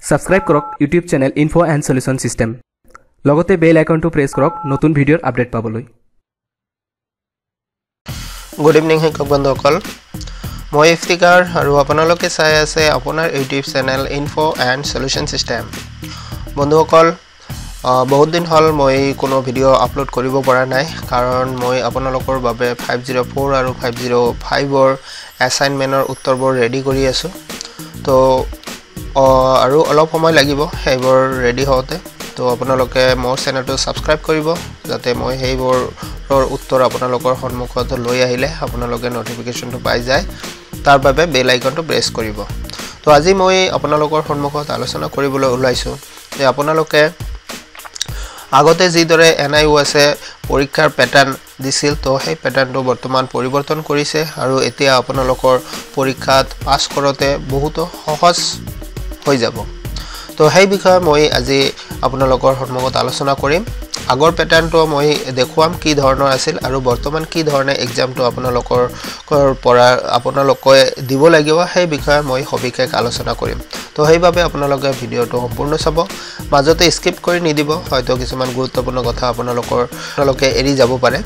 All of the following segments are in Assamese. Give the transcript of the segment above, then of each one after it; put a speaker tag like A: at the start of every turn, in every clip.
A: ছাবস্ক্ৰাইব কৰক YouTube channel info and solution system, লগতে বেল আইকনটো প্ৰেছ কৰক নতুন ভিডিঅ'ৰ আপডেট পাবলৈ।
B: গুড ইভিনিং শিক্ষক বন্ধুসকল, মই ইফতিকাৰ আৰু আপোনালোকে চাই আছে আপোনাৰ YouTube channel info and solution system. বন্ধুসকল, বহুত দিন হ'ল মই কোনো ভিডিঅ' আপলোড কৰিব পৰা নাই, কাৰণ মই আপোনালোকৰ বাবে 504 আৰু 505ৰ এছাইনমেণ্টৰ উত্তৰবোৰ ৰেডি কৰি আছোঁ। তো আৰু অলপ সময় লাগিব সেইবোৰ ৰেডি হওঁতে। তো আপোনালোকে মোৰ চেনেলটো ছাবস্ক্ৰাইব কৰিব, যাতে মই সেইবোৰৰ উত্তৰ আপোনালোকৰ সন্মুখত লৈ আহিলে আপোনালোকে ন'টিফিকেশ্যনটো পাই যায়। তাৰ বাবে বেল আইকনটো প্ৰেছ কৰিব। তো আজি মই আপোনালোকৰ সন্মুখত আলোচনা কৰিবলৈ ওলাইছোঁ যে আপোনালোকে আগতে যিদৰে NIOS-এ পৰীক্ষাৰ পেটাৰ্ণ দিছিল, তো সেই পেটাৰ্ণটো বৰ্তমান পৰিৱৰ্তন কৰিছে আৰু এতিয়া আপোনালোকৰ পৰীক্ষাত পাছ কৰোঁতে বহুতো সহজ হৈ যাব। তো সেই বিষয়ে মই আজি আপোনালোকৰ সন্মুখত আলোচনা কৰিম। আগৰ পেটাৰ্ণটো মই দেখুৱাম কি ধৰণৰ আছিল আৰু বৰ্তমান কি ধৰণে এক্সামটো আপোনালোকৰ পৰা আপোনালোকে দিব লাগিব, সেই বিষয়ে মই সবিশেষ আলোচনা কৰিম। তো সেইবাবে আপোনালোকে ভিডিঅ'টো সম্পূৰ্ণ চাব, মাজতে স্কিপ কৰি নিদিব, হয়তো কিছুমান গুৰুত্বপূৰ্ণ কথা আপোনালোকে এৰি যাব পাৰে।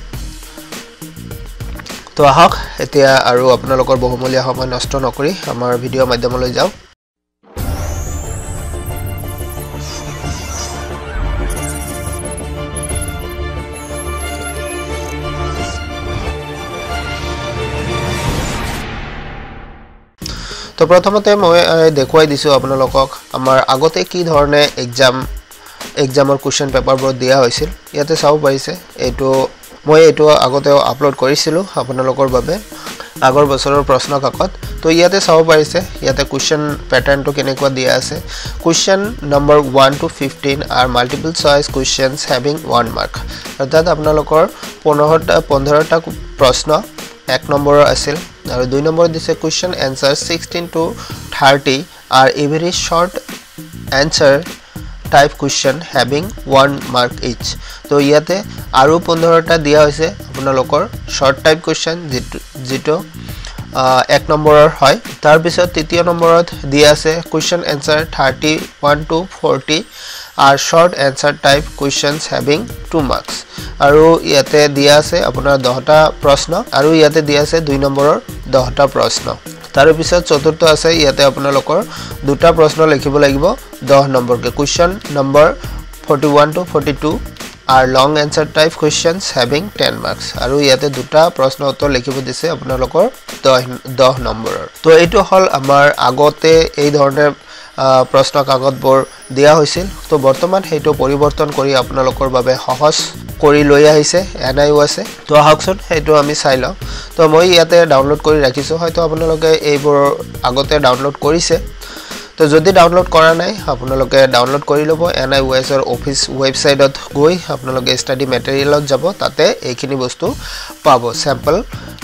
B: তো আহক এতিয়া আৰু আপোনালোকৰ বহুমূলীয়া সময় নষ্ট নকৰি আমাৰ ভিডিঅ' মাধ্যমলৈ যাওঁ। তো প্ৰথমতে মই দেখুৱাই দিছোঁ আপোনালোকক আমাৰ আগতে কি ধৰণে এক্সামৰ কুৱেশ্যন পেপাৰবোৰ দিয়া হৈছিল। ইয়াতে চাব পাৰিছে, এইটো মই এইটো আগতেও আপলোড কৰিছিলোঁ আপোনালোকৰ বাবে আগৰ বছৰৰ প্ৰশ্ন কাকত। তো ইয়াতে চাব পাৰিছে, ইয়াতে কুৱেশ্যন পেটাৰ্ণটো কেনেকুৱা দিয়া আছে। Question number 1 to 15 are multiple choice questions having 1 mark. অৰ্থাৎ আপোনালোকৰ 15টা প্ৰশ্ন 1 নম্বৰৰ আছিল আৰু 2 নম্বৰত দিছে question answer 16 to 30 are every short answer type question having 1 mark each. তো ইয়াতে আৰু 15টা দিয়া হৈছে আপোনালোকৰ শ্বৰ্ট টাইপ কুৱেশ্যন, যিটো 1 নম্বৰৰ হয়। তাৰপিছত তৃতীয় নম্বৰত দিয়া আছে question answer 31 to 40 are short answer type questions having 2 marks. আৰু ইয়াতে দিয়া আছে আপোনাৰ 10টা প্ৰশ্ন আৰু ইয়াতে দিয়া আছে 2 নম্বৰৰ 10টা প্ৰশ্ন। তাৰপিছত চতুৰ্থ আছে, ইয়াতে আপোনালোকৰ দুটা প্ৰশ্ন লিখিব লাগিব 10 নম্বৰকৈ। Question number 41 to 42 are long answer type questions having 10 marks. আৰু ইয়াতে দুটা প্ৰশ্ন উত্তৰ লিখিব দিছে আপোনালোকৰ 10 নম্বৰৰ। তো এইটো হ'ল আমাৰ আগতে এই ধৰণে প্ৰশ্ন কাকতবোৰ দিয়া হৈছিল। তো বৰ্তমান সেইটো পৰিৱৰ্তন কৰি আপোনালোকৰ বাবে সহজ কৰি লৈ আহিছে NIOS-এ। তো আহকচোন সেইটো আমি চাই লওঁ। তো মই ইয়াতে ডাউনলোড কৰি ৰাখিছোঁ, হয়তো আপোনালোকে এইবোৰ আগতে ডাউনলোড কৰিছে। তো যদি ডাউনলোড কৰা নাই আপোনালোকে ডাউনলোড কৰি ল'ব। NIOS-ৰ অফিচ ৱেবছাইটত গৈ আপোনালোকে ষ্টাডি মেটেৰিয়েলত যাব, তাতে এইখিনি বস্তু পাব, চেম্পল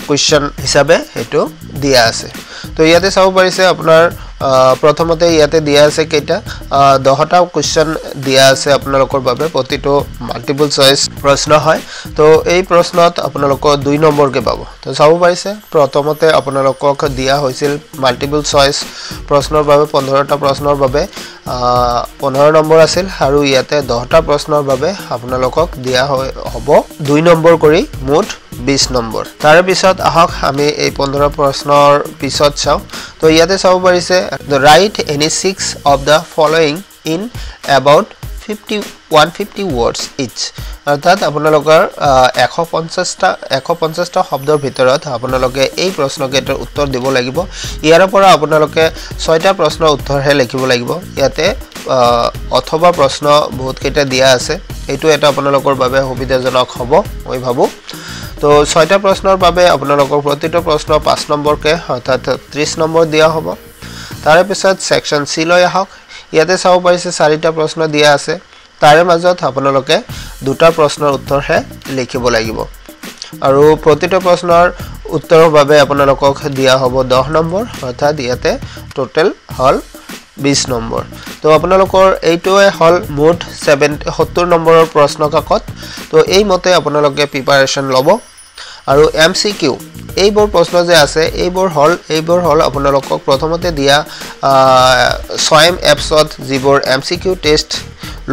B: কুৱেশ্যন হিচাপে সেইটো দিয়া আছে। তো ইয়াতে চাব পাৰিছে আপোনাৰ প্ৰথমতে ইয়াতে দিয়া আছে কেইটা 10টা কুৱেশ্যন দিয়া আছে আপোনালোকৰ বাবে, প্ৰতিটো মাল্টিপল চইচ প্ৰশ্ন হয়। তো এই প্ৰশ্নত আপোনালোকৰ 2 নম্বৰকৈ পাব। তো চাব পাৰিছে, প্ৰথমতে আপোনালোকক দিয়া হৈছিল মাল্টিপল চইচ প্ৰশ্নৰ বাবে 15টা প্ৰশ্নৰ বাবে 15 নম্বৰ আছিল আৰু ইয়াতে 10টা প্ৰশ্নৰ বাবে আপোনালোকক দিয়া হ'ব 2 নম্বৰ কৰি মুঠ 20 নম্বৰ। তাৰে পিছত আহক আমি এই 15 প্ৰশ্নৰ পিছত চাওঁ। তো ইয়াতে চাব পাৰিছে, write any 6 of the following in about 150 words each. অৰ্থাৎ আপোনালোকৰ 150টা শব্দৰ ভিতৰত আপোনালোকে এই প্ৰশ্নকেইটাৰ উত্তৰ দিব লাগিব। ইয়াৰ পৰা আপোনালোকে 6টা প্ৰশ্নৰ উত্তৰহে লিখিব লাগিব। ইয়াতে অথবা প্ৰশ্ন বহুতকেইটা দিয়া আছে, এইটো এটা আপোনালোকৰ বাবে সুবিধাজনক হ'ব মই ভাবোঁ। তো 6টা প্ৰশ্নৰ বাবে আপোনালোকৰ প্ৰতিটো প্ৰশ্ন 5 নম্বৰকৈ, অৰ্থাৎ 30 নম্বৰ দিয়া হ'ব। তাৰে পিছত ছেকশ্যন চি লৈ আহক। ইয়াতে চাব পাৰিছে 4টা প্ৰশ্ন দিয়া আছে, তাৰে মাজত আপোনালোকে 2টা প্ৰশ্নৰ উত্তৰহে লিখিব লাগিব আৰু প্ৰতিটো প্ৰশ্নৰ উত্তৰৰ বাবে আপোনালোকক দিয়া হ'ব 10 নম্বৰ, অৰ্থাৎ ইয়াতে টোটেল হ'ল 20 নম্বৰ। তো আপোনালোকৰ এইটোৱে হ'ল মুঠ 70 নম্বৰৰ প্ৰশ্ন কাকত। তো এইমতে আপোনালোকে প্ৰিপাৰেশ্যন ল'ব। আৰু MCQ এইবোৰ প্ৰশ্ন যে আছে, এইবোৰ হ'ল আপোনালোকক প্ৰথমতে দিয়া স্বয়ং এপছত যিবোৰ MCQ test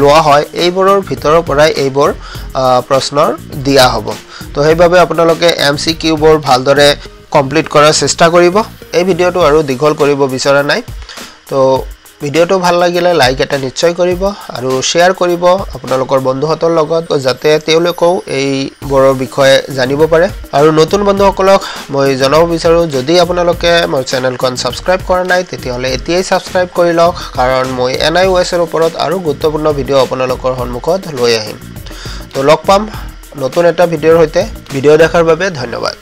B: লোৱা হয়, এইবোৰৰ ভিতৰৰ পৰাই এইবোৰ প্ৰশ্নৰ দিয়া হ'ব। তো সেইবাবে আপোনালোকে MCQবোৰ ভালদৰে কমপ্লিট কৰাৰ চেষ্টা কৰিব। এই ভিডিঅ'টো আৰু দীঘল কৰিব বিচৰা নাই। তো ভিডিঅ'টো ভাল লাগিলে লাইক এটা নিশ্চয় কৰিব আৰু শ্বেয়াৰ কৰিব আপোনালোকৰ বন্ধুহঁতৰ লগত, যাতে তেওঁলোকেও এইবোৰৰ বিষয়ে জানিব পাৰে। আৰু নতুন বন্ধুসকলক মই জনাব বিচাৰোঁ, যদি আপোনালোকে মোৰ চেনেলখন ছাবস্ক্ৰাইব কৰা নাই, তেতিয়াহ'লে এতিয়াই ছাবস্ক্ৰাইব কৰি লওক, কাৰণ মই NIOSৰ ওপৰত আৰু গুৰুত্বপূৰ্ণ ভিডিঅ' আপোনালোকৰ সন্মুখত লৈ আহিম। তো লগ পাম নতুন এটা ভিডিঅ'ৰ সৈতে। ভিডিঅ' দেখাৰ বাবে ধন্যবাদ।